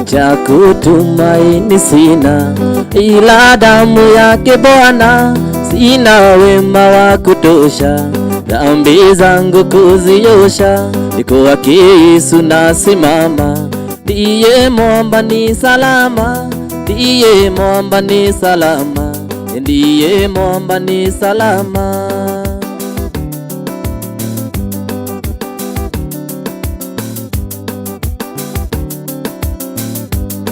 Cha kutumaini sina, ila damu yake Bwana. Sina wema wa kutosha, dhambi zangu kuziosha. Niko kwake Yesu nasimama, ndiye mwamba ni salama, ndiye mwamba ni salama, ndiye mwamba ni salama.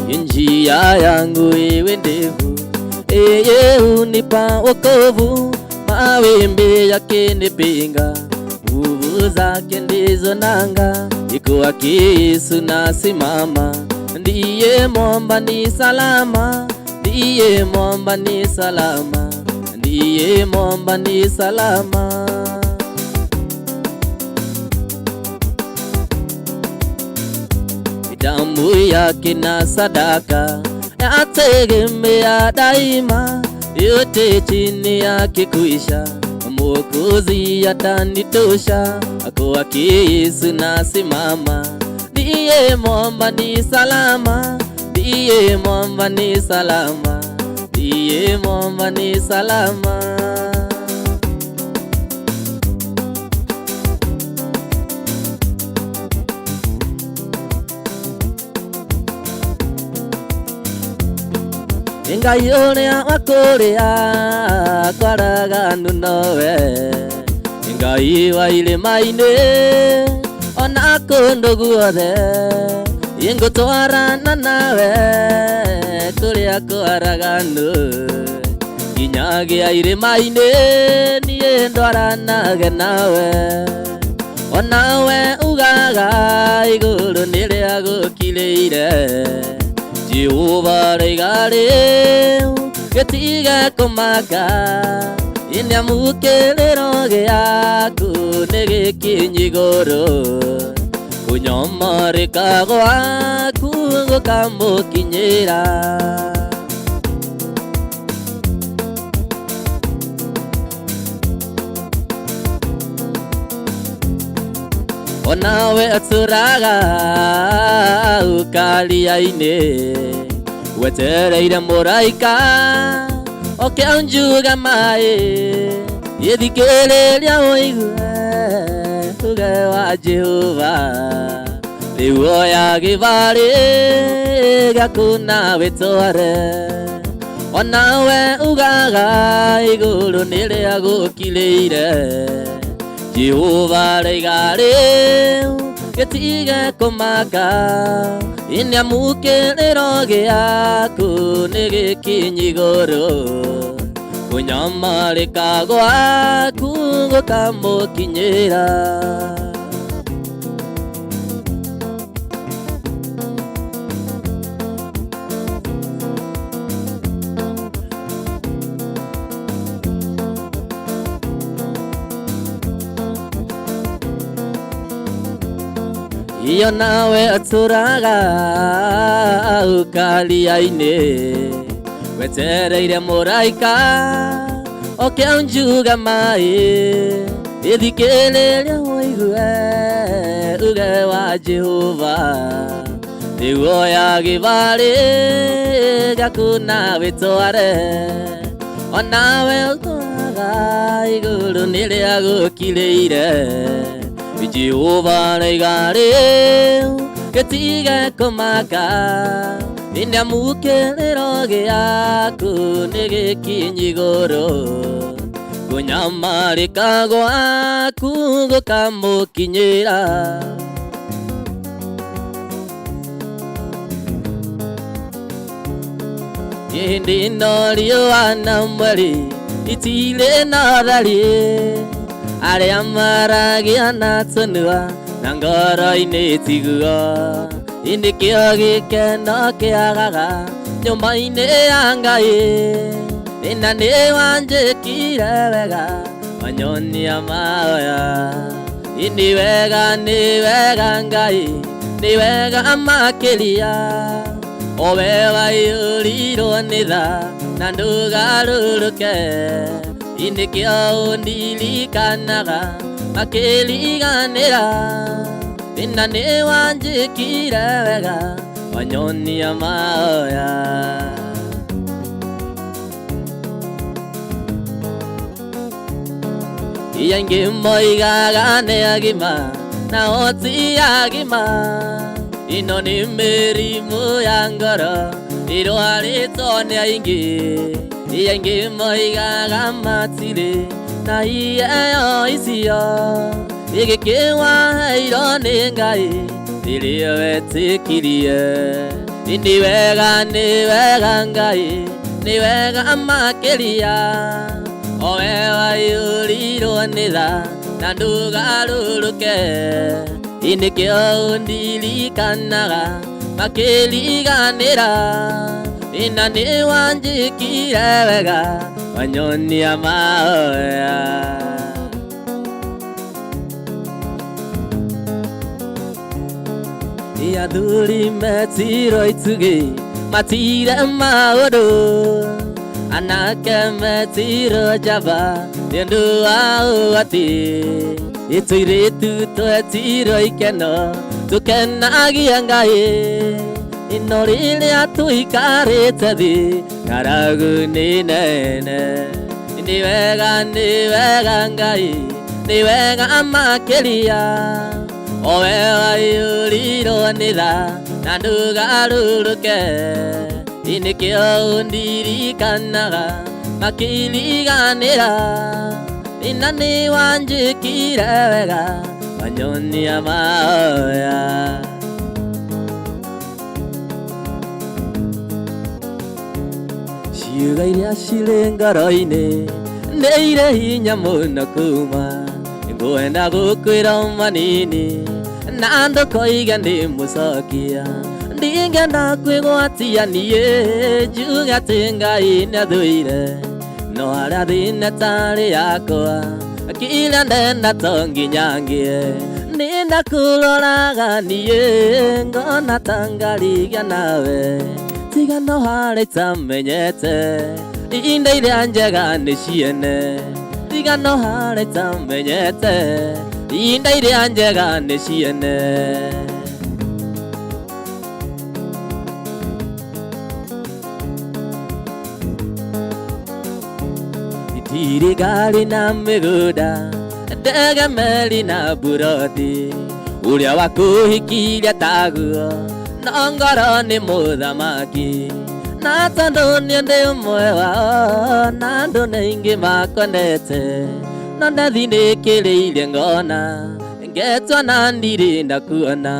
Njia yangu iwe ndefu, yeye hunipa wokovu. Mawimbi yakinipinga, nguvu zake ndizo nanga. Niko kwake Yesu nasimama, ndiye mwamba ni salama, ndiye mwamba ni salama, ndiye mwamba ni salama. Damu yake na sadaka yategemea daima, yote chini yake kuisha. Mwokozi atanitosha, kwake Yesu nasimama, ndiye mwamba ni salama, ndiye mwamba ni salama, ndiye mwamba ni salama. Ngai ũrĩa wa kũrĩa kwaraganu nowe, Ngai wa irĩma-inĩ ona kũndũ guothe, ingũtwarana nawe kũrĩa kwaraganu, nginyagia irĩma-inĩ niĩ ndwaranage nawe. Onawe ugaga igũrũ nĩrĩa gũkirĩire, Jehova raiga rĩu gĩtige kũmaka, nĩamũkĩrĩro gĩaku nĩ gĩkinyi igũrũ, kũnyamarĩka gwaku gũkamũkinyĩra. Onawe atũraga ũkaria-inĩ, wetereire mũraika oke anjuga maĩ, ĩthikĩrĩria ũigue uge wa Jehova. Rĩu oya gĩbarĩ gĩaku na wĩtware, onawe ugaga igũrũ nĩrĩa gũkirĩire, Jehova raiga rĩu gĩtige kũmaka, nĩamũkĩrĩro gĩaku nĩ gĩkinyi igũrũ, kũnyamarĩka gwaku gũkamũkinyĩra. Iyo nawe atũraga ũkaria-inĩ, wetereire mũraika oke anjuga maĩ, ĩthikĩrĩria ũigue uge wa Jehova. Rĩu oya gĩbarĩ gĩaku na wĩtware, onawe ũtũraga igũrũ nĩrĩa gũkirĩire, Jehova raiga rĩu gĩtige kũmaka, nĩamũkĩrĩro gĩaku nĩ gĩkinyi igũrũ, kũnyamarĩka gwaku gũkamũkinyĩra. Hĩndĩ ĩno riũa na mweri itirĩ na ũtheri, arĩa maragia na tũnua na ngoro-inĩ tiguo, nĩkĩo gĩkeno kĩagaga nyũmba-inĩ ya Ngai, na nĩ wanjĩkire wega wanyonia mahoya. Nĩ wega, nĩ wega Ngai, nĩ wega makĩria, owe waiyũrirwo nĩ tha na ndũgarũrũke, nĩkĩo ũndirikanaga makĩriganĩra, na nĩ wanjĩkire wega Wanyonia mahoya. Aingĩ moigaga nĩ agima nao ti agima. Ĩno nĩ mĩrimũ ya ngoro ĩrwarĩtwo nĩ aingĩ. Aingĩ moigaga matirĩ na iheo icio. Gĩkĩ waheirwo nĩ Ngai rĩrĩa wetĩkirie. Nĩ wega nĩ wega Ngai nĩ wega makĩria. O we waiyũrirwo nĩ tha na ndũgarũrũke. Nĩkĩo ũndirikanaga makĩriganĩra. Na nĩ wanjĩkire wega wanyonia mahoya. Athuri metirwo itugĩ matire maũndũ. Anake metirwo njamba nĩ ũndũ wa ũgwati. Tũirĩtu twetirwo ikeno tũkenagie Ngai. Ĩno rĩrĩa tũikarĩte thĩ ng'aragu nĩ nene. Nĩ wega nĩ wega Ngai nĩ wega makĩria. O we waiyũrirwo nĩ tha na ndũgarũrũke. Nĩkĩo ũndirikanaga makĩriganĩra. Na nĩ wanjĩkire wega wanyonia mahoya. Ciugo iria cirĩ ngoro-inĩ nĩ irĩ hinya mũno kuma. Ngwenda gũkwĩra manini na ndũkoige ndĩ mũcokia. Ndingĩenda kwĩgwatia niĩ njuge atĩ Ngai nĩathũire. No harĩa thĩna ĩtarĩ yakwa kĩrĩa ndenda to nginya ngĩe. Nĩndakũroraga niĩ ngona ta ngarigia nawe. Tiga no harĩa itamenyete indo iria njega nĩ ciene. Tiga no harĩa itamenyete indo iria njega nĩ ciene. Itirĩ ngari na mĩgũnda ndege meri na mburoti. Ũrĩa wakũhikirie taguo no ngoro nĩ mũthamaki. Na tondũ niĩ ndĩ ũmwe wao na andũ nĩ aingĩ makwendete. No ndathinĩkĩrĩirie ngona ngetua na ndirĩ ndakuona.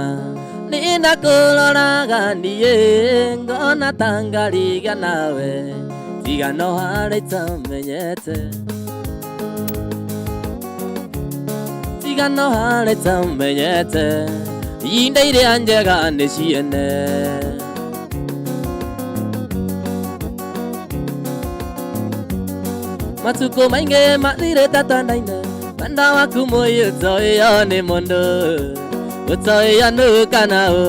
Nĩndakũroraga niĩ ngona ta ngarigia nawe. Tiga no harĩa itamenyete. Tiga no harĩa itamenyete indo iria njega nĩ ciene. Matukũ maingĩ mathirĩte twendaine wendo waku mũiyũ nĩ mũndũ ũtoĩo nũ kana ũ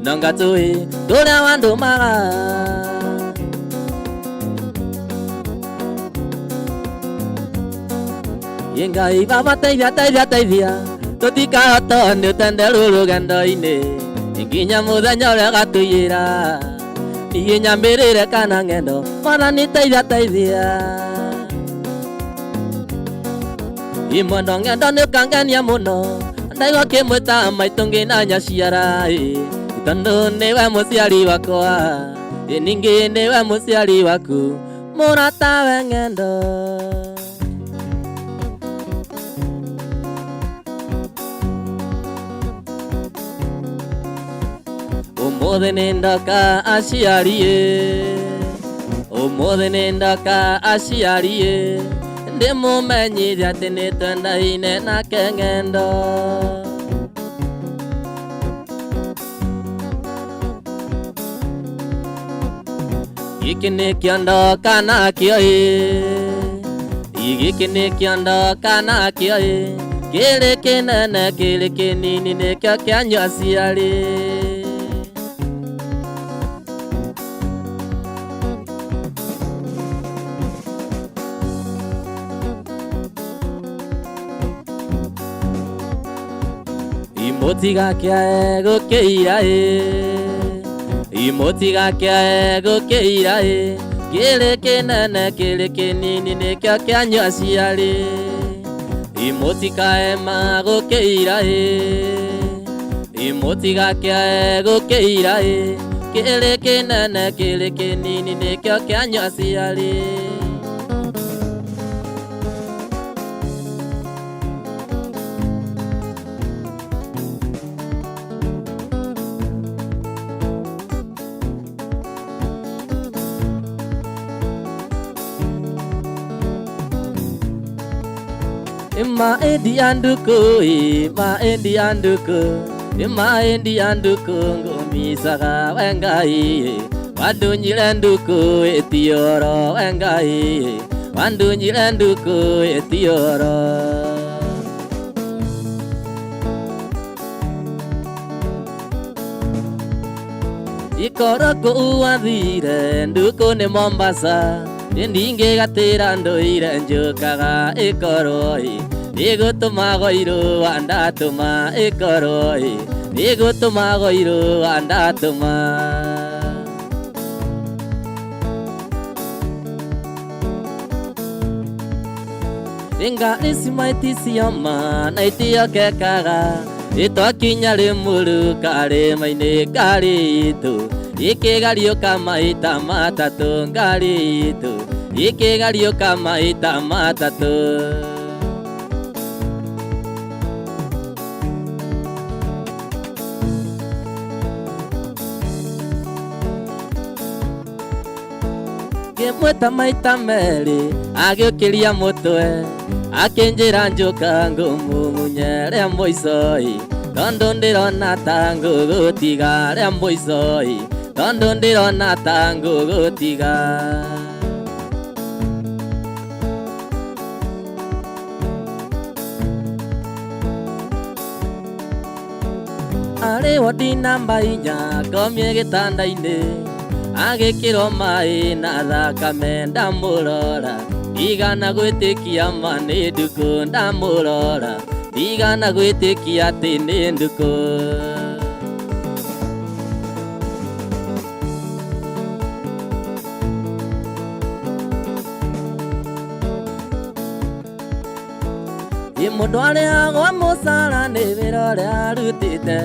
no ngatũĩ kũrĩa wandũmaga. Ngai baba teithia teithia teithia tũtikahotwo nĩ ũtenderu rũgendo-inĩ nginya mũthenya ũrĩa ũgatũiyĩra. Niĩ nyambĩrĩre kana ng'endo Mwathani teithia teithia. Imwendo ng'endo nĩ ũkangenia mũno ndaigua ngĩmwĩta maitũ ngĩna nyaciara tondũ nĩwe mũciari wakwa ningĩ nĩwe mũciari waku mũratawe ng'endo. Ũmũthĩ nĩ ndoka aciari ũmũthĩ nĩ ndoka aciari ndĩmũmenyithie atĩ nĩ twendaine nake ng'endo. Gĩkĩ nĩkĩo ndoka nakĩo ĩ gĩkĩ nĩkĩo ndoka nakĩo ĩ kĩrĩ kĩnene kĩrĩ kĩnini nĩkĩo kĩanyu aciari. Mũtigakĩae gũkĩira ĩ Imũtigakĩae gũkĩira ĩ, kĩrĩ kĩnene kĩrĩ kĩnini nĩkĩo kĩanyu aciari. Imũtikaema gũkĩira ĩ, imũtigakĩae gũkĩira ĩ, kĩrĩ kĩnene kĩrĩ kĩnini nĩkĩo kĩanyu aciari. Ma endi anduku, ma endi anduku, ma endi anduku, ngumisaga wengai, wandunyire nduku etioro wengai, wandunyire nduku etioro. Ikoro kũu wathire nduku nĩ Mombasa, ndingĩgatĩra ndũire njũkaga ĩkorwo ĩ, nĩgũtũma goirũ wandatũma ĩkorwo ĩ, nĩgũtũma goirũ wandatũma. Ngari cimaiti cioma na itiokekaga, ĩtwakinya Rĩmuru karĩma-inĩ ngari itũ ĩkĩgariũka maita matatũ, ngari itũ ĩkĩgariũka maita matatũ. Ngĩmwĩta maita merĩ agĩũkĩria mũtwe, akĩnjĩra njũka ngũmumunye rĩa mũico ĩ, tondũ ndĩrona ta ngũgũtiga rĩa mũico ĩ, tondũ ndĩrona ta ngũgũtiga. Arĩ wodi namba 4 ngomie gĩtanda-inĩ, agĩkĩrwo maĩ na thakame ndamũrora, ndigana gwĩtĩkia ma nĩ ndukũ ndamũrora, ndigana gwĩtĩkia atĩ nĩ ndukũ. Mũndũ arĩhagwo mũcara nĩ wĩra ũrĩa arutĩte,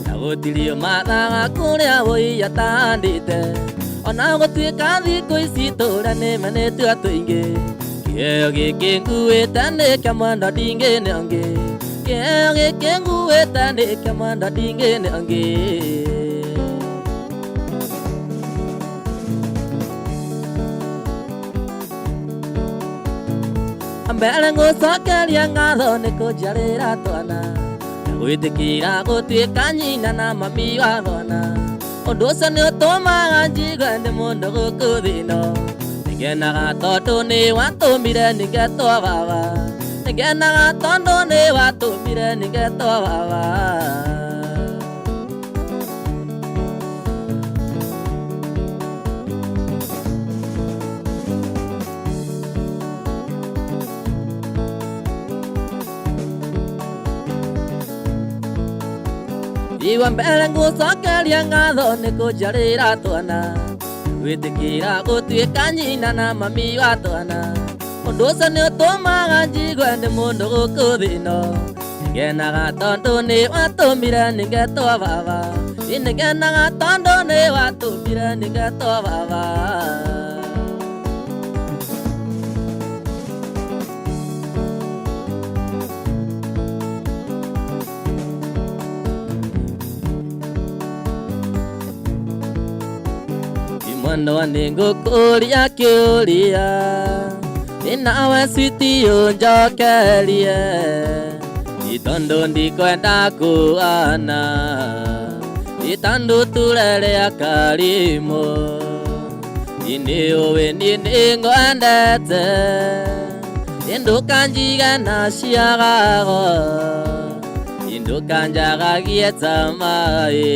na gũtirĩ mathaga kũrĩa wũi atandĩte, ona gũtuĩka thikũ ici tũrĩa nĩmenetio tũingĩ, kĩheo gĩkĩ nguĩte nĩ kĩa mwendwa ndingĩne ũngĩ, kĩheo gĩkĩ nguĩte nĩ kĩa mwendwa ndingĩne ũngĩ. Mbere ngũcokeria ngatho nĩ kũnjiarĩra twana, na gwĩtĩkĩra gũtuĩka nyina na mami wa twana, ũndũ ũcio nĩ ũtũmaga njigue ndĩ mũndũ gũkũ thĩ ĩno, nĩngenaga tondũ nĩ watũmire nĩngetwo baba, nĩngenaga tondũ nĩ watũmire nĩngetwo baba. Iwa mbere ngũcokeria ngatho nĩ kũnjiarĩra twana, gwĩtĩkĩra gũtuĩka nyina na mami wa twana, ũndũ ũcio nĩ ũtũmaga njigue ndĩ mũndũ gũkũ thĩ ĩno, nĩngenaga tondũ nĩ watũmire nĩngetwo baba, nĩngenaga tondũ nĩ watũmire nĩngetwo baba. Mwendwa nĩ ngũkũria kĩũria, nawe switi ũnjokerie, tondũ ndikwenda kuana, tondũ turere karimũ, nĩ ũĩ niĩ nĩngwendete, ndũkanjige na ciagago, ndũkanjagagie ta maĩ,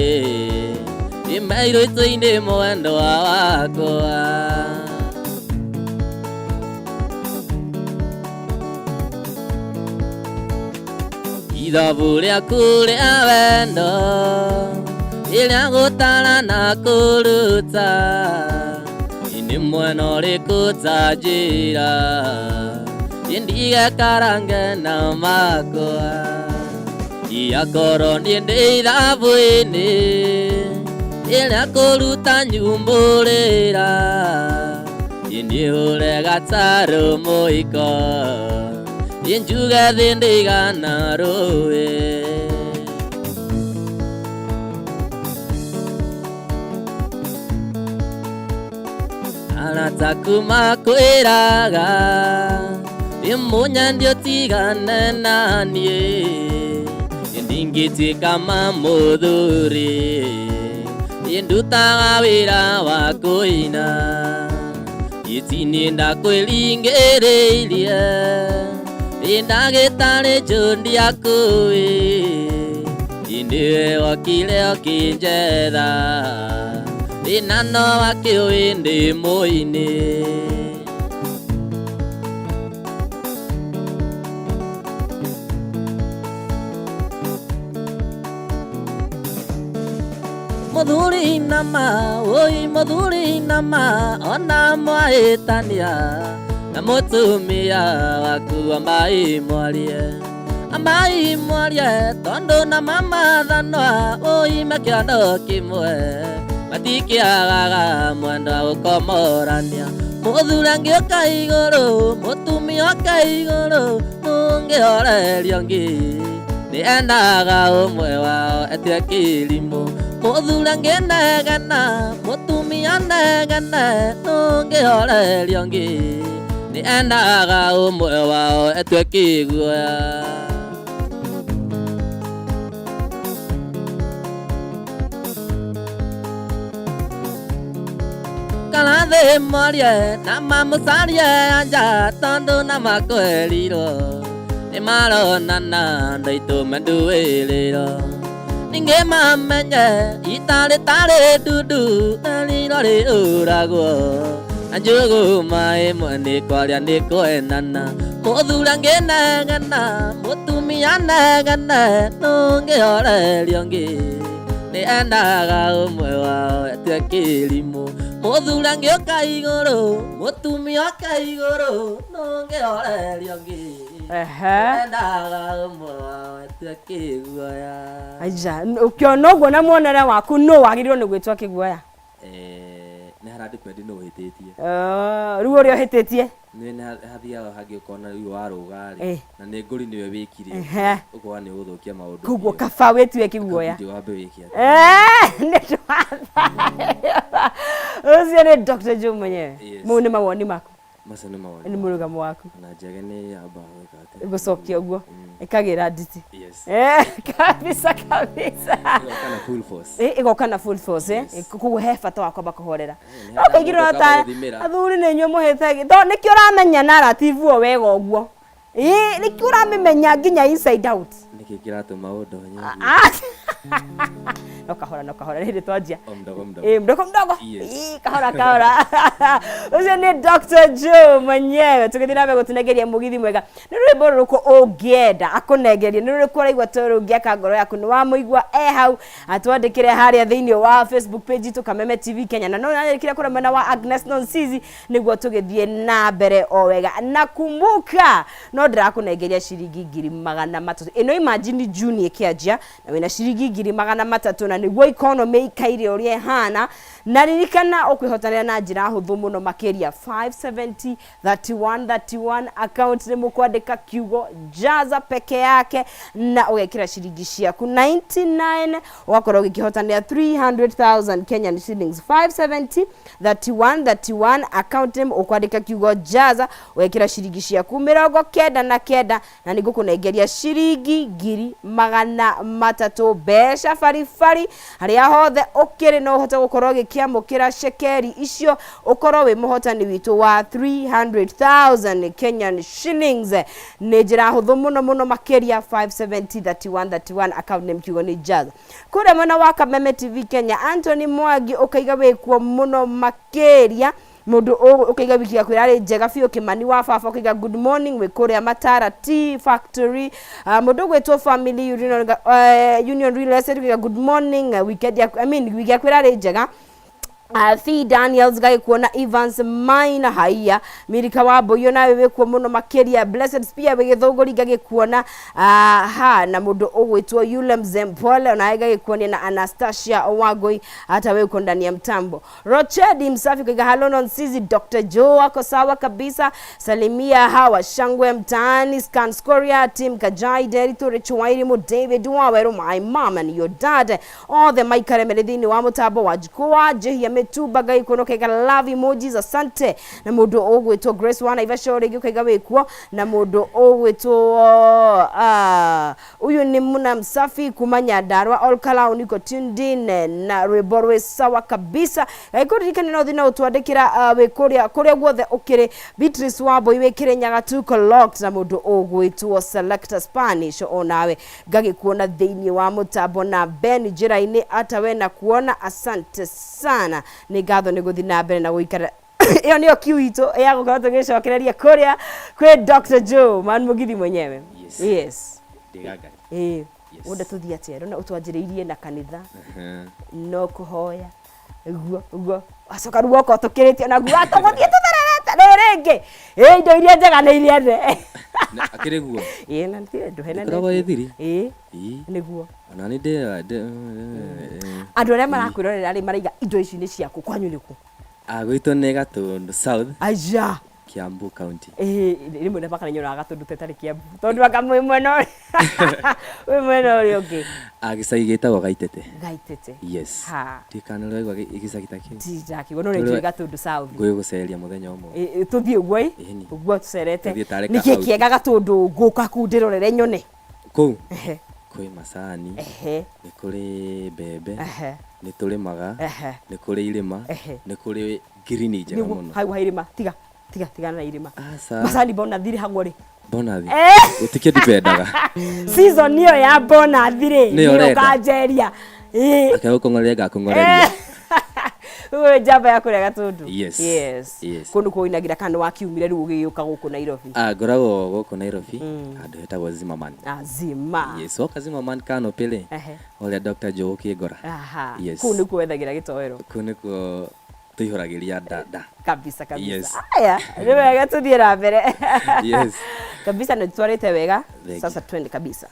imeirũ-inĩ mwendwa wakwa. Ithabu rĩaku rĩa wendo Ĩrĩa gũtara na kũruta nĩ mwena ũrĩkũ ta njĩra ndige karange na makwa iakorwo niĩ ndĩ ithabu-inĩ ĩrĩa kũruta nyumbũrĩra niĩ hũre gatarũ mũiko njuge thĩ ndĩigana rũĩ. Arata makwĩraga ĩmũnyandi ũtigane na niĩ ndingĩtuĩka mamũthuri ndutaga wĩra wa kũina itini ndakwĩringĩrĩirie ndagĩtarĩ njũndiakũĩ nĩwe wokire ũkĩnjetha ina no wakĩũĩ ndĩ mũini. Mũthuri nama oi mũthuri nama ona mwahĩtania na mũtumia waku ambai mwarie ambai mwarie tondũ na mamathanwa oi mekĩondo kĩmwe matikĩagaga mwendwa gũkomorania mũthuri angĩũka igũrũ mũtumia oka igũrũ mũngĩhoreria ũngĩ nĩ endaga ũmwe wao etue kĩrimũ mũthuri angĩnegena mũtumia negene nũngĩhoreria ũngĩ nĩ endaga ũmwe wao etue kĩguoya. Karathĩ mwarie na mamũcarie anja tondũ na makwĩrirwo nĩ maronana andũ aitũ menduĩrĩro ningĩ mamenye itarĩ tarĩ ndundu rĩriro rĩũragwo na njũgũ ĩmwe nĩ kwaria nĩ kwenana mũthuri angĩnegena mũtumia negene nũngĩhoreria ũngĩ nĩ endaga ũmwe wao etue kĩrimũ mũthuri angĩũka igũrũ mũtumia oka igũrũ nũngĩhoreria ũngĩ endaga ũmwe wao etue kĩguoya. Aija, ũkĩona ũguo na muonere waku nũ wagĩrĩirwo nĩ gwĩtwo kĩguoya? Nĩ hara depend nũ ũhĩtĩtie. Rĩu ũrĩa ũhĩtĩtie nĩ hathiaga hangĩ ũkona rĩu warũga rĩ na nĩ ngũri nĩwe wĩkire ũkona nĩ ũgũthũkia maũndũ. Koguo kaba wĩtue kĩguoya. Kabidi wambe wĩke atĩ. Nĩ twathayo. Ũcio nĩ Dr. Joe mwenyewe. Yes. Mau nĩ mawoni maku? Macio nĩ mawoni. Nĩ mũrũgamo waku? Na njege nĩ yamba gwĩka atĩ gũcokia ũguo ĩkagĩra nditi. Yes. Kabisa kabisa. Ĩgoka na full force. Ĩgoka na full force eh. Yes. Koguo he bata wa kwamba kũhorera. Nĩ No hata kaingĩ mũndũ ta akamba gũthimĩra. athuri nĩ inyuĩ mũhĩtagia to nĩkĩo ũramenya narrative ĩyo wega ũguo. Ĩ nĩkĩo ũramĩmenya nginya inside out. Nĩkĩ kĩratũma ũndonye ũguo? Ah. No kahora no kahora rĩrĩ twanjia. O mdogo mdogo. Mdogo mdogo. Yes. Kahora kahora. Ũcio nĩ Dr. Joe mwenyewe tũgĩthiĩ na mbere gũtũnengeria mũgithi mwega. Nĩ rwĩmbo rũrĩkũ ũngĩenda akũnengerie? Nĩ rũrĩkũ ũraigua ta rũngĩaka ngoro yaku? Nĩ wamũigua e hau atwandĩkĩre harĩa thĩinĩ wa Facebook page itũ Kameme TV Kenya, na no yandĩkĩre kũrĩa mwena wa Agnes Nonsizi nĩguo tũgĩthiĩ na mbere o wega. Na kumbuka no ndĩrakũnengeria ciringi 300,000. Ĩno imagine June ĩkĩanjia na wĩna ciringi 300,000 na nĩguo economy ikaire ũrĩa ĩhana. Na ririkana ũkwĩhotanĩra na njĩra hũthũ mũno makĩria 570 31 31 account nĩ mũkwandĩka kiugo jaza peke yake na ũgekĩra ciringi ciaku 99 ũgakorwo ũgĩkĩhotanĩra 300,000 Kenyan shillings. 570 31 31 account name ũkwandĩka kiugo jaza ũgekĩra ciringi ciaku 99 na nĩ ngũkũnengeria ciringi 300,000 mbeca baribari harĩa hothe ũkĩrĩ no ũhote gũkorwo ũgĩkĩamũkĩra cekeri icio ũkorwo wĩ mũhotani witũ wa 300,000 Kenyan shillings. Nĩ njĩra hũthũ mũno mũno makĩria 570 31 31 account name kiugo nĩ jaza. Kũrĩa mwena wa Kameme TV Kenya Anthony Mwangi ũkaiga wĩkuo mũno makĩria. Mundu ukaiga wiki yaku irari njega biũ. Kimani wa baba ukaiga good morning wĩ kũrĩa Matara Tea Factory. Mundu ũgwĩtwo Family Union, Union Real Estate ukaiga good morning, weekend yaku, I mean, wiki yaku irari njega. Fee Daniels gagĩkuona, Evans Maina haiya, Mirika wa Mboio nawe wĩkuo mũno makĩria, Blessed Spear wĩ Gĩthũngũri ngagĩkuona, ha na mũndũ ũgwĩtwo Yule Mzempole onawe ngagĩkuonia, na Anastasia Wangui hata wewe uko ndani ya mtambo. Rochedi Msafi kaiga hello Nonsizi, Dr. Joe wako sawa kabisa, salimia hawa Shangwe mtaani, Scan Scoria, Tim Kajai, Derito Richuwairimu, David Waweru, my mom and your dad othe maikare mere thĩinĩ wa mũtambo wa Jikoa Njihia Mĩtumba ngaikuona ũkaiga love emojis, asante. Na mũndũ ũgwĩtwo Grace wa Naivasha rĩngĩ ũkaiga wĩkuo, na mũndũ ũgwĩtwo uyu nĩ Muna Msafi kuma Nyandarua, all Kalau niko tuned in na rwĩmbo rwĩ sawa kabisa. Gagĩkũririkania no ũthiĩ na ũtwandĩkĩra wĩ kũrĩa kũrĩa guothe ũkĩrĩ. Beatrice Wambui wĩ Kĩrĩnyaga tuko locked, na mũndũ ũgwĩtwo Selector Spanish onawe ngagĩkuona thĩinĩ wa mũtambo, na Ben njĩra-inĩ atawe na kuona, asante sana, nĩ ngatho nĩ gũthiĩ na mbere na gũikara. Ĩyo nĩyo kiu itũ ya gũkorwo tũgĩcokereria kũrĩa kwĩ Dr. Joe man Mugithi mwenyewe. Yes. Yes. Ndigaga. Ĩĩ. Yes. Wenda tũthiĩ atĩa rĩu? Ũtwanjĩrĩirie na kanitha no kũhoya guo guo acoka rĩu oka ũtũkĩrĩtie naguo atũgũthiĩ tũthererete rĩ rĩngĩ ĩ indo iria njega nĩ iria nde. Akĩrĩ guo. Ĩĩ, na nĩ ndũhenanĩtie. Ĩkoragwo ĩ thiri. Ĩĩ. Ĩĩ. Nĩguo. Ona nĩ ndĩ Andũ arĩa marakwĩrorera rĩ maraiga indo ici nĩ ciaku, kwanyu nĩkũ? Gwitũ nĩ Gatũndũ South, Aya. Kiambu County. Ĩĩ, rĩmwe na baka nĩnyonaga Gatũndũ ta ĩtarĩ Kiambu tondũ anga mwĩ mwena ũrĩa wĩ mwena ũrĩa ũngĩ. Gĩcagi gĩtagwo Gaitete. Gaitete. Yes. Ha. Ndikana ũraigua gĩcagi ta kĩu. Ndakigua no nĩ njũĩ Gatũndũ South. Ngũgĩgũceria mũthenya ũmwe. Ĩ, tũthiĩ ũguo ĩ. Ĩni. Ũguo tũcerete. Tũthiĩ tarĩ Nĩkĩ ka-out. kĩega Gatũndũ ngũka kũu ndĩrorere nyone? Kũu Ehe. kwĩ macani, Ehe. nĩ kũrĩ mbembe, Ehe. nĩ tũrĩmaga, Ehe. nĩ kũrĩ irĩma, Ehe. nĩ kũrĩ ngirini njega Nĩguo mũno. hau hairĩma, tiga tiga tigana na irĩma. Aca. Macani bonathi rĩhagwo rĩ? Bonathi. Eh. Gũtikĩ ndipendaga. Season ĩyo ya bonathi rĩ, Nĩyo nĩyo ũrenda. ũkanjeria. Ĩĩ. Ake gũkũng'oreria ngakũng'oreria. Ũyũ njamba ya kũrĩa Gatũndũ. Yes. Yes. Yes. Kũndũ kũinagira kana wakiumire rĩu ũgĩũka gũkũ Nairobi? Ngoragwo gũkũ Nairobi handũ hetagwo Zimmerman. Azima. Yes, woka Zimmerman canopy rĩ, Ehe. ũrĩa Dr. Joe ũkĩngora. Aha. Yes. Kũu nĩkuo wethagĩra gĩtoero. Kũu nĩkuo tũihũragĩria nda nda. Kabisa kabisa. Yes. Aya, nĩ wega tũthiĩ na mbere. Yes. Kabisa nĩ twarĩte wega. Thank Sasa you. twende kabisa.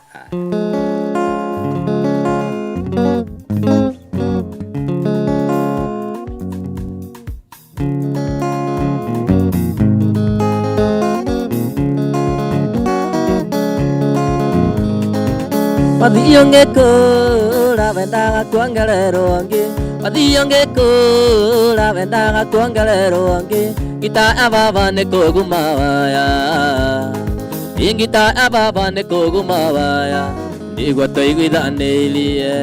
Wathio ngĩkũra wendaga kuongererwo ngĩ, wathio ngĩkũra wendaga kuongererwo ngĩ, ngita ya baba nĩ kũguma waya, ingita ya baba nĩ kũguma waya, nĩguo tũiguithanĩirie.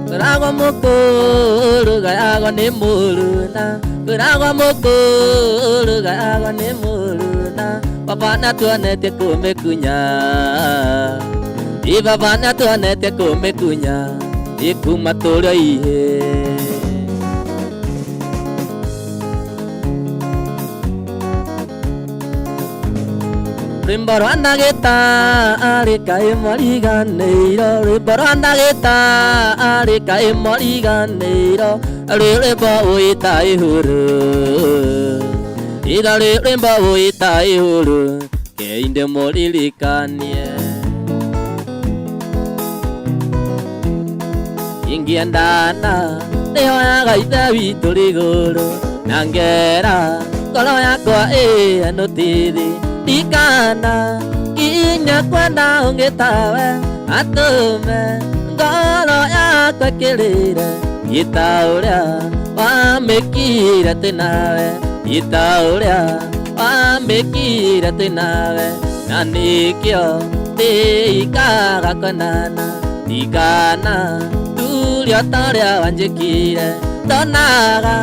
Kwĩragwo mũkũrũ gayagwo nĩ mũruna, kwĩragwo mũkũrũ gayagwo nĩ mũruna, baba nĩatuonetie kũmĩkunya, ĩ baba nĩatuonetie kũmĩkunya, ĩ kuma tũrĩ o ihĩĩ. Rwĩmbo rwa ndagĩtarĩ kaĩ mwariganĩirwo, rwĩmbo rwa ndagĩtarĩ kaĩ mwariganĩirwo, rwĩ rwĩmbo wĩta ihũrũ, ira rwĩ rwĩmbo wĩta ihũrũ, kei ndĩmũririkanie. Ingĩendana nĩhoyaga ithe witũ rĩgũrũ, na ngera ngoro yakwa ĩenũtithi, ndikana kinya kwenda ũngĩ tawe, atũme ngoro yakwa ĩkĩrĩre ita ũrĩa wamĩkire twĩ nawe, ita ũrĩa wamĩkire twĩ nawe, na nĩkĩo ndĩikaga kwendana, ndikana turio ta ũrĩa wanjĩkire, ndonaga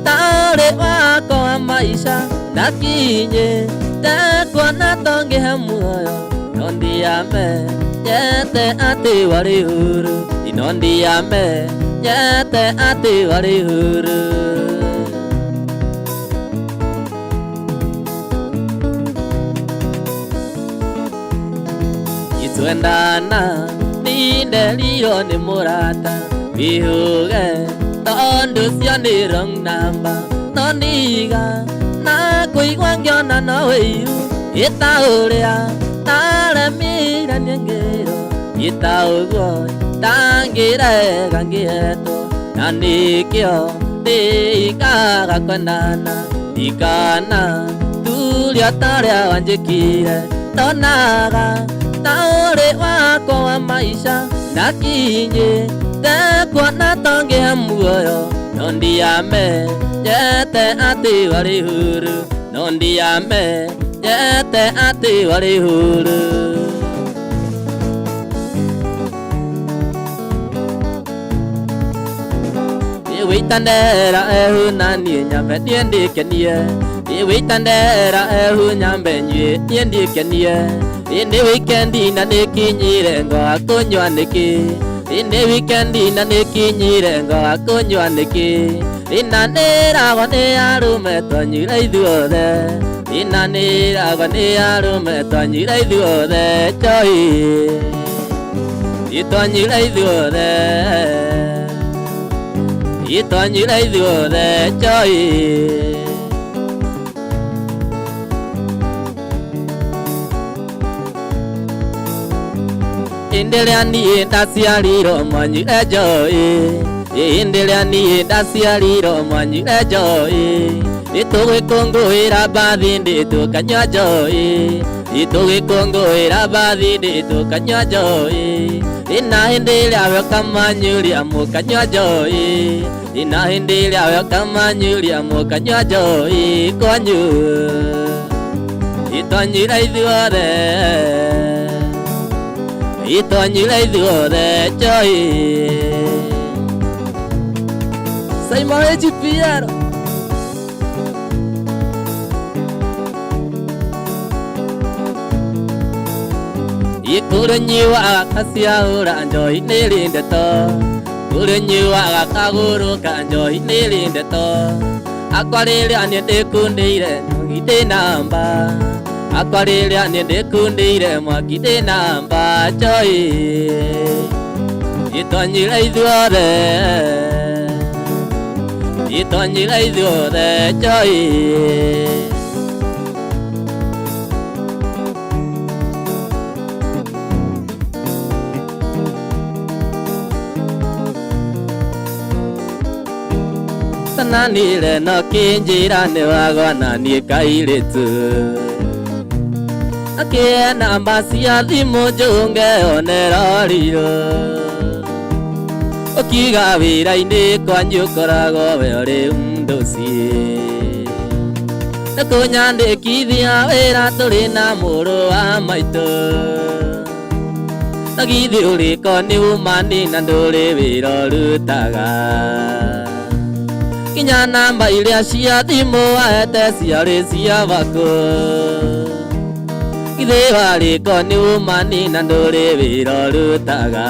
tarĩ wakwa wa maica, ndakinyĩte kuona. Ndekuona tongĩhe muoyo no ndiamenyete atĩ warĩ huru, no ndiamenyete atĩ warĩ huru. Itwendana ninderirwo nĩ mũrata wĩhũge tondũ cio nĩ wrong number, no ndiga na kũigua ngĩona no wĩiru ĩta ũrĩa ndaremire nĩ ngĩrwo ĩta ũguo ndangĩrega ngĩhetwo na nĩkĩo ndĩikaga kwendana ndikana turia tarĩa wanjĩkire ndonaga ta ũrĩ wakwa wa maisha ndakinyĩ ndekuona tongĩhe muoyo no ndiamenyete atĩ warĩ huru, no ndiamenyete atĩ warĩ huru. Wĩitandera ehu na niĩ nyambe niĩ ndĩkenie, wĩitandera ehu nyambe nyue niĩ ndĩkenie, nĩ wikendi na nĩkinyire ngoga kũnyua nĩkĩ, nĩ wikendi na nĩkinyire ngoga kũnyua nĩkĩ, na nĩragwo nĩ arũme twanyuire ithuothe, na nĩragwo nĩ arũme twanyuire ithuothe njoi, twanyuire ithuothe, itwanyuire ithuothe njoi. Hĩndĩ ĩrĩa niĩ ndaciarirwo mwanyuire njoi, hĩndĩ ĩrĩa niĩ ndaciarirwo mwanyuire njoi, nĩtũgĩkũngũĩra birthday tũkanyua njoi, nĩtũgĩkũngũĩra birthday tũkanyua njoi, na hĩndĩ ĩrĩa weka manyuria mũkanyua njoi, na hĩndĩ ĩrĩa weka manyuria mũkanyua njoi kwanyu, itwanyuire ithuothe, itwanyuire ithuothe njoi. Simon H. Piero. Ikũrĩ nyuaga kaciaũra njoi nĩrĩ ndeto, kũrĩ nyuaga kagũrũka njoi nĩrĩ ndeto, akwa rĩrĩa niĩ ndĩkundĩire mwaki ndĩ namba, akwa rĩrĩa niĩ ndĩkundĩire mwaki ndĩ namba njoi, itwanyuire ithuothe, itwanyuire ithuothe njoi. Tananire no kĩnjĩra nĩ wagwa na niĩ kairĩtu, akĩhe namba cia thimũ njũnge onerorirwo, ũkiuga wĩra-inĩ kwanyu ũkoragwo we ũrĩ ndũciĩ, nĩ kũnyandĩkithia wĩra tũrĩ na mũrũ wa maitũ, na githĩ ũrĩko nĩ umani na ndũrĩ wĩra ũrutaga, kinya namba iria cia thimũ wahete ciarĩ cia bakũ, githĩ warĩko nĩ umani na ndũrĩ wĩra ũrutaga,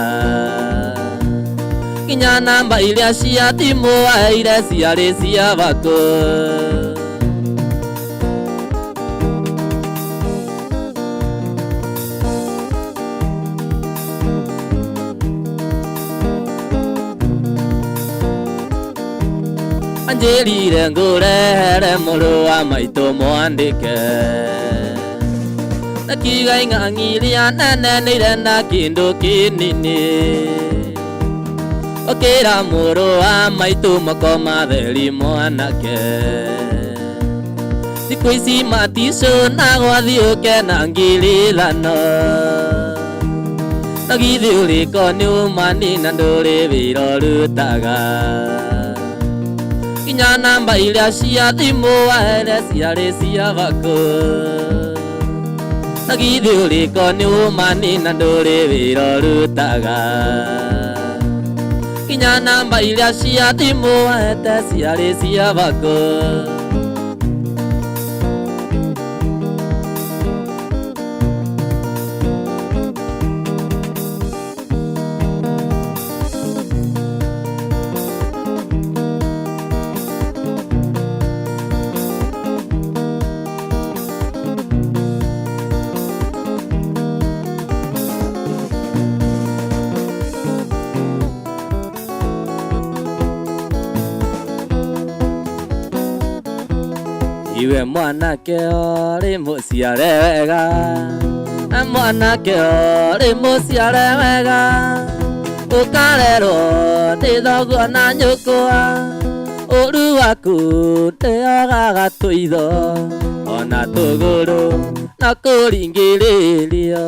kinya namba iria cia thimũ waheire ciarĩ cia bakũ. Anjĩrire ngũrehere mũrũ wa maitũ mwandĩke, na kiuga ing'ang'i iria nene nĩirenda kĩndũ kĩnini, ũkĩra mũrũ wa maitũ moko matheri mwanake, thikũ ici maticũnagwo thiĩ ũke na ngiri ithano, na githĩ ũrĩko nĩ umani na ndũrĩ wĩra ũrutaga, kinya namba iria cia thimũ wahere ciarĩ cia bakũ, na githĩ ũrĩko nĩ umani na ndũrĩ wĩra ũrutaga, kinya namba iria cia thimũ wahete ciarĩ cia bakũ. Iwe mwanake ũrĩ mũciare wega, mwanake ũrĩ mũciare wega, ũkarerwo nĩ thoguo na nyũkwa, ũru waku ndĩogaga tũitho ona tũgũrũ na kũringĩrĩrio.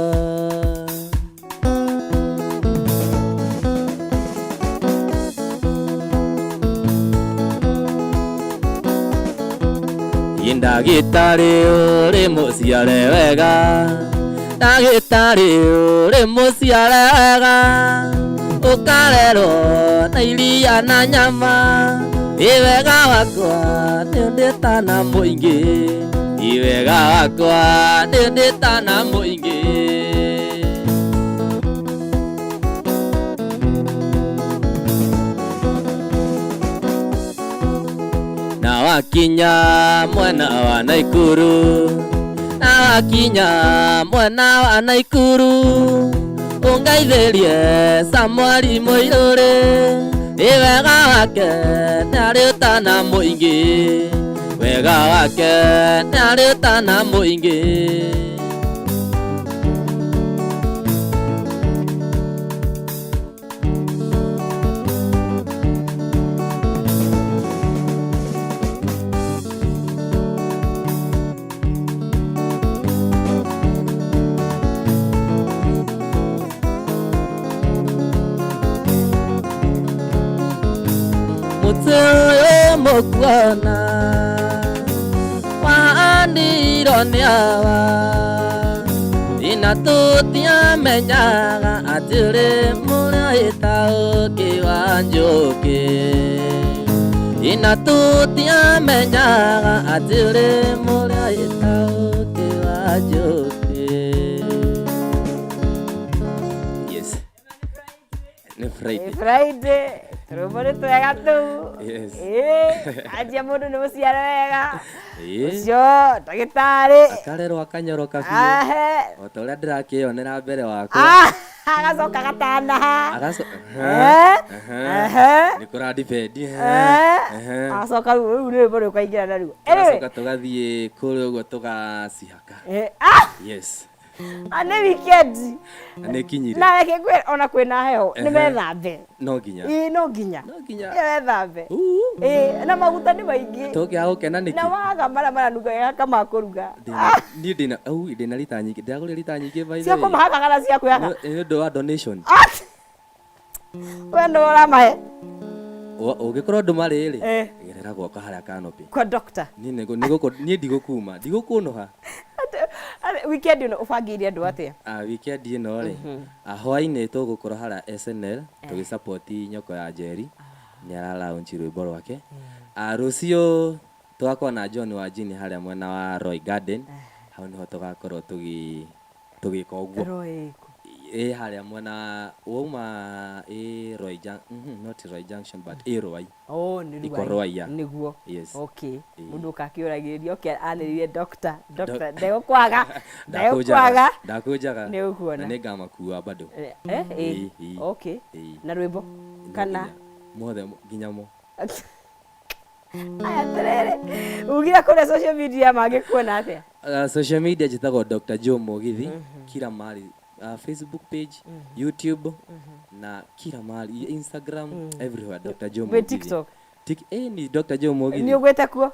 Ndagĩtarĩ ũrĩ mũciare wega, ndagĩtarĩ ũrĩ mũciare wega, ũkarerwo na iria na nyama, ĩ wega wakwa nĩ ũndĩtana mũingĩ, ĩ wega wakwa nĩ ũndĩtana mũingĩ. Na wakinya mwena wa Naikuru, na wakinya mwena wa Naikuru, ũngeithĩrie Samueli Mũirũrĩ, ĩ wega wake nĩ arĩ ũtana mũingĩ, wega wake nĩ arĩ ũtana mũingĩ. Mũtĩ ũyũ mũkuona wahandirwo nĩ awa, ina tũtiamenyaga atĩ ũrĩ mũrĩa ĩtaũkĩ wa njũkĩ, ina tũtiamenyaga atĩ ũrĩ mũrĩa ĩtaũkĩ wa njũkĩ. Yes. Nĩ Friday. Friday tũrũmbo nĩ twega tũu. Yes. Ĩĩ, anjia mũndũ nĩ mũciare wega. Ĩĩ. Ũcio ndagĩtarĩ. Akarerwo akanyoroka biũ Ahe. o ta ũrĩa ndĩrakĩyonera mbere wakwa. Ah, agacoka gatanaha. Agaco Eh, ehe. nĩ kũra depend. Eh, agacoka rĩu rĩu nĩ rwĩmbo rũkaingĩra naruo. Anyway, Tũgacoka tũgathiĩ kũrĩa ũguo tũgacihaka. eh, ah, Yes. ah, nĩ weekend. Na nĩ kinyire. Na reke ngwĩre ona kwĩna heho nĩ Ehe. methambe. No nginya. Ĩĩ no nginya. No nginya. Ĩĩ wethambe. Uu. Ĩĩ na maguta nĩ maingĩ. Tũngĩaga gũkena nĩkĩ? Na waga marĩa maranunga kama kũruga. Niĩ ndĩna au ndĩna rita nyingĩ. Ndĩragũrire rita nyingĩ by the Cia way. kũmahaka kana cia kwĩhaka? Nĩ ũndũ wa donation. Ah! We nĩwe ũramahe Ũngĩkorwo ndũmarĩ rĩ, Eh. gerera gwakwa harĩa canopy. kwa doctor. Niĩ niĩ ndigũkuma, ndigũkũnũha. Weekend ĩno ũbangĩire andũ atĩa? Ah, weekend ĩno rĩ, ah, hwaĩ-inĩ tũgũkorwo harĩa SNL tũgĩsupport nyoko ya Njeri, nĩ ara launch rwĩmbo rwake. Ah, rũciũ tũgakorwo na John wa Jini harĩa mwena wa Roy Garden, hau nĩho tũgakorwo tũgĩka ũguo. Roy kũ? Ĩ harĩa mwena wauma ĩ Roy not Roy Junction but ĩ Ruai. Oh, nĩ Iko Ruai. Ruai, yeah. Nĩguo. Yes. Okay. Ĩĩ. Mũndũ ũkakĩũragĩrĩria okay anĩrĩire doctor, doctor ndegũkwaga, ndegũkwaga. Ndakũnjaga. Nĩ ũkuona. Na nĩngamakua bado. Eh, eh, Ĩĩ, ĩĩ. okay. Ĩĩ. Na rwĩmbo No kana nginya. Mothe nginya mo. Aya atĩrĩrĩ, ugire kũrĩa social media mangĩkuona atĩa? Social media njĩtagwo Dr. Joe Mugithi kila mahali, Facebook page, YouTube na kila mahali, Instagram, everywhere Dr. Joe Wĩ Mugithi. TikTok? Ni Dr. Joe Mugithi. Nĩ ũgwĩte kuo?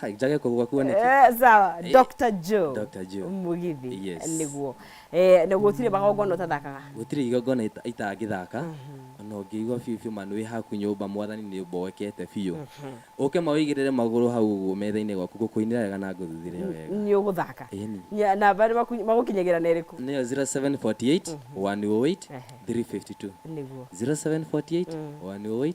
Ah, njage kũgwa kuo nĩkĩ? Eh, sawa. Dr. Joe Dr. Joe. Mugithi. Yes. Nĩguo. Eh, na gũtirĩ magongona ũtathakaga. Gũtirĩ igongona itangĩthaka. Ona ũngĩigua biũ biũ ma nĩ wĩ haku nyũmba mwathani nĩ ũmboekete biũ. Ũke mawĩigĩrĩre magũrũ hau ũguo metha-inĩ gwaku ngũkũinĩra wega na ngũthuthĩre wega. Nĩ ũgũthaka. Ĩni. Namba magũkinyagĩra na ĩrĩkũ? Nĩyo 0748 108 352. Nĩguo. 0748 108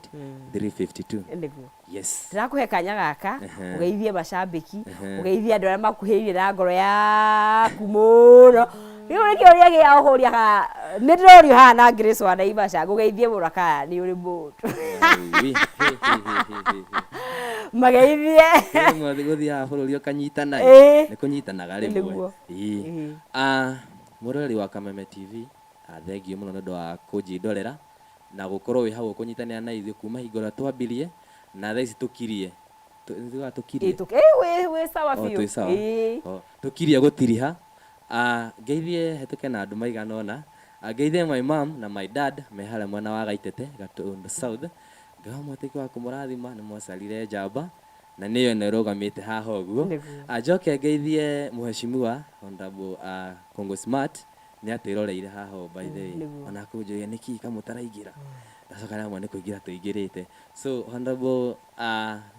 352. Nĩguo. Yes. Ndĩrakũhe kanya gaka Ehe. ũgeithie macambĩki, Ehe. ũgeithie andũ arĩa makuhĩrĩirie na ngoro yaku mũno. Rĩu nĩ kĩũria gĩa ũhũria haha, nĩ ndĩrorio haha na Grace wa Naivasha ngũgeithie mũno kana nĩ ũrĩ mũndũ. Ui, he, he, he, he, he. Mageithie. Rĩmwe gũthiaga bũrũri ũkanyitana ĩ. Ĩĩ. Nĩ kũnyitanaga rĩmwe. Nĩguo. Ĩĩ. Ĩĩ. Ah, mũroreri wa Kameme TV, ah, thengiũ mũno nĩ ũndũ wa kũnjindorera na gũkorwo wĩ hau ũkũnyitanĩra na ithuĩ kuma hingo ĩrĩa twambirie na thaa ici tũkirie. Nĩthugaga tũkirie. Wĩ sawa O, biũ. Twĩ sawa. Ĩĩ. O, tũkirie gũtiriha. Ah, ngeithie hetũke na andũ maigana ũna. Ah, ngeithie my mom na my dad me harĩa mwena wa Gaitete, Gatũndũ South. Ngai wa mwatĩki wa kũmũrathima nĩ mwacarire njamba na nĩyo ĩno ĩrũgamĩte haha ũguo. Nĩguo. Ah, njoke ngeithie mũheshimiwa Honorable Kongo Smart nĩ atwĩroreire haha ũũ, by the way. Ona akũnjũria nĩkĩ kamũtaraingĩra, ndacoka ndamwĩra nĩ kũingĩra tũingĩrĩte. So Honorable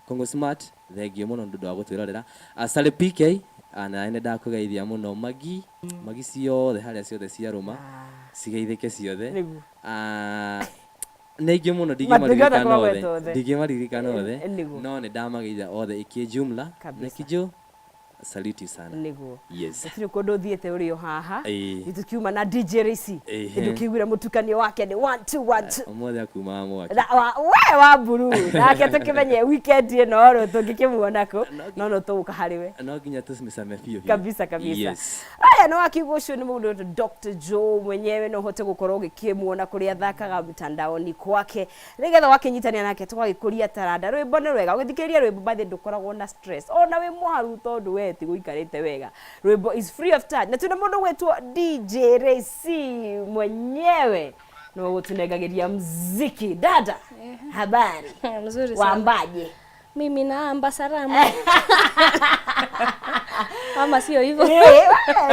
Kongo Smart, thengiũ mũno nĩ ũndũ wa gũtwĩrorera. Sally PK, nawe nĩ ndakũgeithia mũno. Magi magi ciothe harĩa ciothe ciarũma cigeithĩke ciothe. Nĩ aingĩ mũno, Matingĩhota ndingĩmaririkana kũmagweta othe. othe. Ndingĩmaririkana othe. Nĩguo. No nĩ ndamageithia othe ikĩjumla na kijo salute you sana. Yes. Gũtirĩ kũndũ ũthiĩte, ũrĩ o haha. Ĩĩ. Tũkiuma na DJ Racy. Ndũkĩiguire mũtukanio wake nĩ one two one two. Ũmũthĩ akumaga mwaki. Na we wa mburu nake tũkĩmenye weekend ĩno rĩ tũngĩkĩmuona kũ, no tũgũka harĩ we. No nginya tũcimĩcame biũ biũ. Kabisa kabisa. Yes. Aya, nĩ wakiuga ũcio nĩ mũndũ wĩtwo Dr. Joe mwenyewe. No ũhote gũkorwo ũgĩkĩmuona kũrĩa athakaga mtandaoni kwake, nĩgetha wakĩnyitania nake tũgagĩkũria taranda. Rwĩmbo nĩ rwega, ũgĩthikĩrĩria rwĩmbo bathi ndũkoragwo na stress ona wĩ mũharu, tondũ we ti gũikarĩte wega. Rwĩmbo is free of charge, na twĩna mũndũ gwĩtwo DJ Racy mwenyewe nĩwe gũtũnengagĩria mziki. Dada, habari? Mzuri sana. Wambaje? Mimi naamba salama. Ama sio hivyo?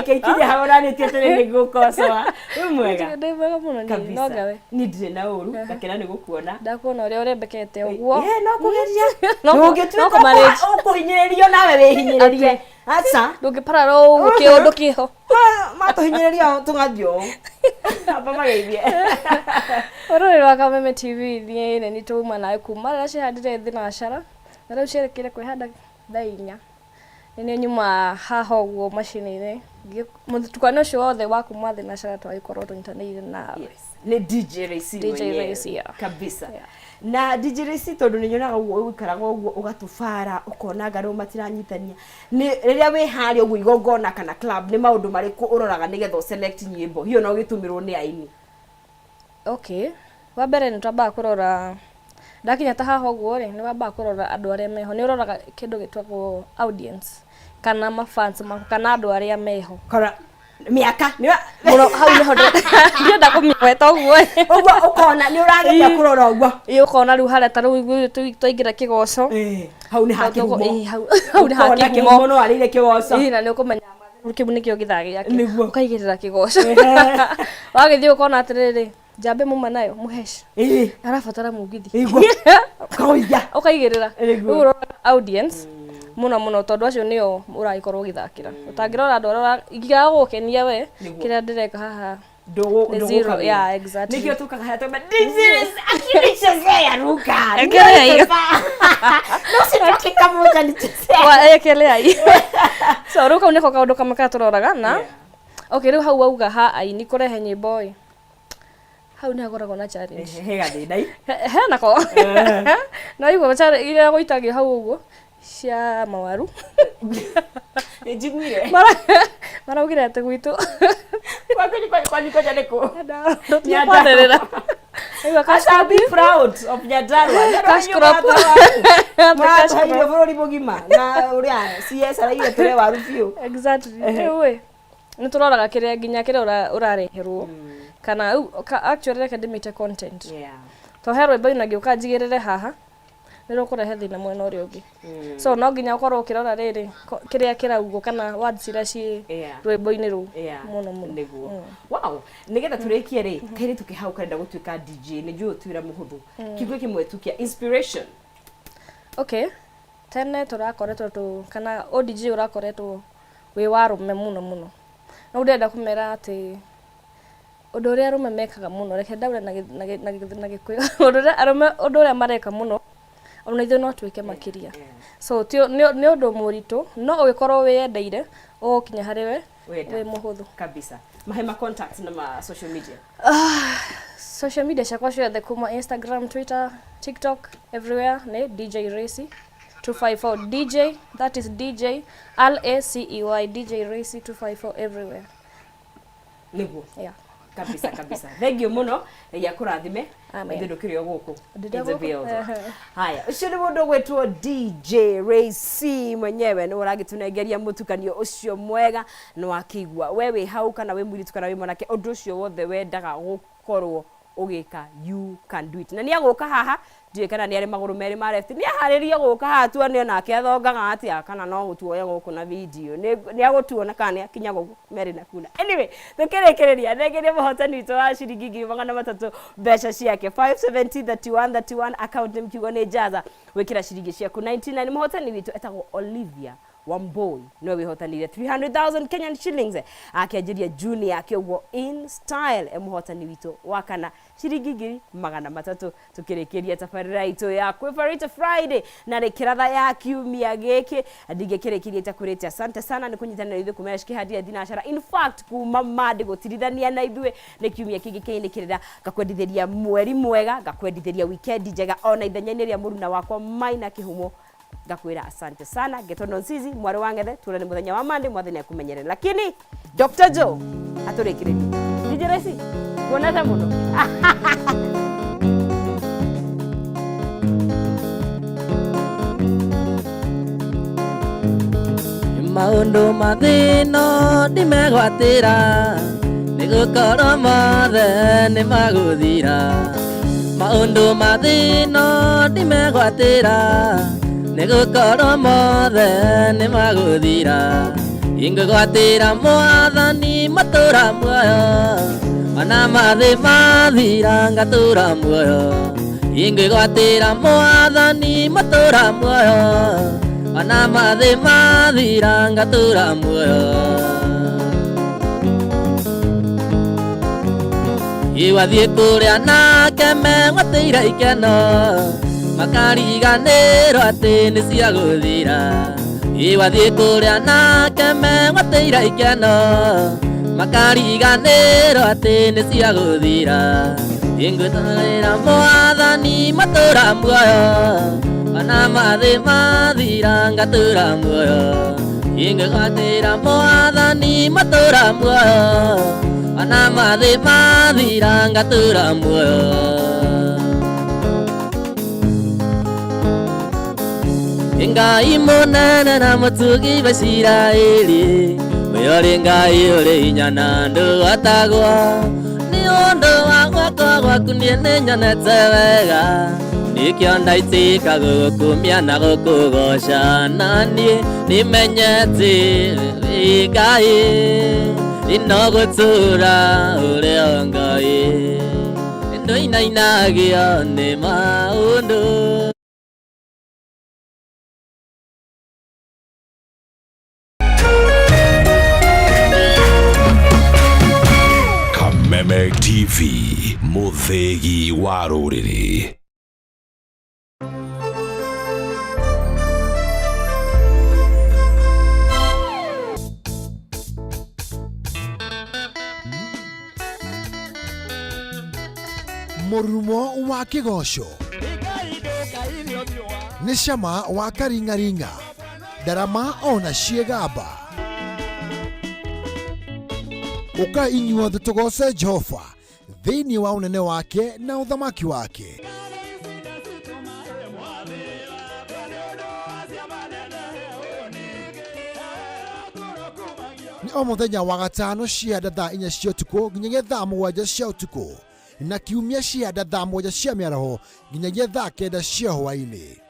Keikinya hau ũranĩtie atĩrĩ nĩ ngũkocoa. Wĩ mwega? Ndĩ mwega mũno niĩ, Kabisa. nogawe. Niĩ ndirĩ na ũru, ngakena nĩ gũkuona. Ndakuona ũrĩa ũrembekete ũguo. Ĩĩ, no kũgeria. No Ndũngĩtuĩka no kũmanage. ũkũhinyĩrĩrio nawe wĩhinyĩrĩrie, aca. Ndũngĩparara ũguo kĩũndũ kĩho. Matũhinyĩrĩria tũgathiĩ ũũ. Amba mageithie. Rũrĩ rwa Kameme TV, niĩ nĩ nĩtũma nawe kuma rĩrĩa cihandire thinacara na rĩu cierekeire kwĩhanda thaa 4. Nĩ niĩ nyuma haha ũguo macini-inĩ. Mũthutũkanio ũcio wothe wa kuma thinacara twagĩkorwo tũnyitanĩire nawe. Yes. Nĩ DJ Racy DJ mwenyewe. Racy, yeah. Kabisa. Yeah. Na DJ Racy, tondũ nĩ nyonaga ũguo ũikaraga ũguo ũgatũbara ũkona anga rĩu matiranyitania, nĩ rĩrĩa wĩ harĩa ũguo igongona kana club, nĩ maũndũ marĩkũ ũroraga nĩgetha ũselect nyĩmbo hiyo no ũgĩtũmĩrwo nĩ aini? Okay, wa mbere nĩ twambaga kũrora, ndakinya ta haha ũguo rĩ, nĩ wambaga kũrora andũ arĩa meho. Nĩ ũroraga kĩndũ gĩtagwo audience kana mafans maku kana andũ arĩa meho. Kora mĩaka nĩ Mũno hau nĩho ndĩrenda kũmĩgweta ũguo. Ũguo ũkona nĩ ũrageria kũrora ũguo. Ĩ, ũkona rĩu harĩa ta rĩu twaingĩra kĩgoco. Ĩ, hau nĩ hakĩhumo. Ĩ, hau nĩ Ũkona hakĩhumo. kĩhumo no arĩire kĩgoco. Ĩ, na nĩ ũkũmenya kĩu nĩkĩo gĩthaa gĩake. Ũkaigĩrĩra kĩgoco, wagĩthiĩ ũkona atĩrĩrĩ, njambe muma nayo mũhesh arabatara mũgithi. Ĩguo. Ũkaũiga. Ũkaigĩrĩra. Nĩguo. Rĩu ũrora audience mũno mũno, tondũ acio nĩo ũragĩkorwo ũgĩthakĩra. Ũtangĩrora andũ arĩa ingĩaga gũgũkenia we, Nĩguo. kĩrĩa ndĩreka haha nĩ zero. Yeah, exactly. Nĩkĩo tũkaga harĩa tũkauga, "This is akinichezea ruka." Ekelea hiyo. No sitoki kama hujanichezea. Ekelea hiyo. So rĩu kau nĩko kaũndũ kamwe karĩa tũroraga na okay, rĩu hau wauga ha aini kũrehe nyĩmbo ĩ, hau nĩ hakoragwo na challenge. He gathĩna i. Henako no igua iria gũitagio hau ũguo cia mawaru. Nĩ njiguire. Maraugire atĩ gwitũ Kwanyu kwanja nĩ kũ? Tũtikwanĩrĩra. Aca, be proud of Nyandarua. Cash crop. Mũratũheire bũrũri mũgima na ũrĩa CS araigire tũrĩe waru biũ. Exactly. Rĩu ĩ, nĩ tũroraga kĩrĩa nginya kĩrĩa ũrareherwo kana rĩu actually reke ndĩmĩte content, to he rwĩmbo ina ngĩũka njigĩrĩre haha nĩ rũkũrehe thĩna mwena ũrĩa ũngĩ. So no nginya ũkorwo ũkĩrora rĩrĩ kĩrĩa kĩraugwo kana words iria ciĩ rwĩmbo-inĩ rũu mũno mũno. Nĩguo. Wow, nĩgetha tũrĩkie rĩ, kairĩtu ke hau karenda gũtuĩka DJ, nĩ njũĩ ti wĩra mũhũthũ, kiugo kĩmwe tu kĩa inspiration. Okay, tene tũrakoretwo tũ kana ODG ũrakoretwo wĩ wa arũme mũno mũno, no ndĩrenda kũmera atĩ ũndũ ũrĩa arũme mekaga mũno, reke ndaure na Gĩkũyũ, ũndũ ũrĩa arũme, ũndũ ũrĩa mareka mũno, ona ithuĩ no twĩke makĩria. So nĩ ũndũ mũritũ, no ũgĩkorwo wĩyendeire ũgũkinya harĩ we Wenda. wĩ mũhũthũ. Kabisa. Mahe ma contacts na ma social media. Social media ciakwa ciothe kuma Instagram, Twitter, TikTok, everywhere nĩ DJ Racy 254. DJ, that is DJ Racey, DJ Racy 254 everywhere. Nĩguo. Yeah. Kabisa kabisa, thank you muno, Ngai akũrathime. Amen. Ithuĩ ndũkĩrĩ o gũkũ. Ndĩrĩ o In the gũkũ. building. Ehe. Haya, ũcio nĩ mũndũ ũgwĩtwo DJ Ray C mwenyewe, nĩ ũragĩtũnengeria mũtukanio ũcio mwega. Nĩ wakĩigua we wĩ hau, kana wĩ mũirĩtu kana wĩ mwanake, ũndũ ũcio wothe wendaga gũkorwo ũgĩka, you can do it. Na nĩ agũka haha, ndiũĩ kana nĩ arĩ magũrũ merĩ ma left, nĩ aharĩrie gũka haha tuone onake athongaga atĩa, kana no gũtuoya gũkũ na video nĩ agũtuona kana nĩ akinya gũkũ merĩ na kuna. Anyway, tũkĩrĩkĩrĩria, ndengerie mũhotani witũ wa ciringi 300,000 mbeca ciake, 570 31 31, account nĩ kiugo nĩ Jaza, wĩkĩra ciringi ciaku 99. Mũhotani witũ etagwo Olivia Wamboi, nĩwe wĩhotanire 300,000 Kenyan shillings, akĩanjĩria June yake ũguo in style. E mũhotani witũ wa kana, ciringi 300,000. Tukĩrĩkĩria tabarĩra itũ ya Kwĩbarĩte Friday na rĩ kĩratha ya kiumia gĩkĩ, ndingĩkĩrĩkĩria itakwĩrĩte asante sana nĩ kũnyitanĩra ithuĩ kumera cikĩhandia thinacara, in fact kuma mande gũtirithania na ithuĩ. Nĩ kiumia kĩngĩ kĩinĩkĩrĩra, ngakwendithĩria mweri mwega, ngakwendithĩria weekend njega, ona ithenya-inĩ rĩa mũruna wakwa Maina Kĩhumo ngakwĩra asante sana. Ngetwo Nonsizi mwarĩ wa Ng'ethe, tuonane mũthenya wa Monday, Mwathani akũmenyerere. Lakini Dr. Joe atũrĩkĩrĩrie. DJ Raisi, kuonete mũno. Maũndũ mathĩno ndimegwatĩra, nĩgũkorwo mothe nĩmagũthira. Maũndũ mathĩno ndimegwatĩra, nĩgũkorwo mothe nĩmagũthira. Ingĩgwatĩra Mwathani matũra muoyo, ona mathĩ mathira ngatũra muoyo. Ingĩgwatĩra Mwathani matũra muoyo, ona mathĩ mathira ngatũra muoyo. Iwathiĩ kũrĩa nake megwatĩire ikeno, makariganĩrwo atĩ nĩ cia gũthira. Iwathiĩ kũrĩa nake megwatĩire ikeno, makariganĩrwo atĩ nĩ cia gũthira. Ingĩtũrĩra Mwathani matũra muoyo, ona mathĩ mathira ngatũra muoyo. Ingĩgwatĩra Mwathani matũra muoyo, ona mathĩ mathira ngatũra muoyo. Ngai mũnene na mũtugi wa Isiraeli, ũyũ ũrĩ Ngai ũrĩ hinya na ndũgwatagwo. Nĩ ũndũ wa guoko gwaku niĩ nĩnyonete wega, nĩkĩo ndaitĩka gũgũkumia na gũkũgoca. Na niĩ nĩmenyete wĩ Ngai, ino gũtũũra ũrĩ o Ngai, ndũinainagio nĩ maũndũ. Kameme TV, mũthĩgi wa rũrĩrĩ. Mũrurumo wa kĩgoco nĩ cama wa karing'aring'a, ndarama ona ciĩgamba. Ũka inyuothe tũgoce Jehova thĩinĩ wa ũnene wake na ũthamaki wake. Nĩ o mũthenya wa gatano cia thaa 4 cia ũtukũ nginyagia thaa 7 cia ũtukũ, na kiumia cia thaa 7 cia mĩaraho nginyagia thaa 9 cia hwaĩ-inĩ.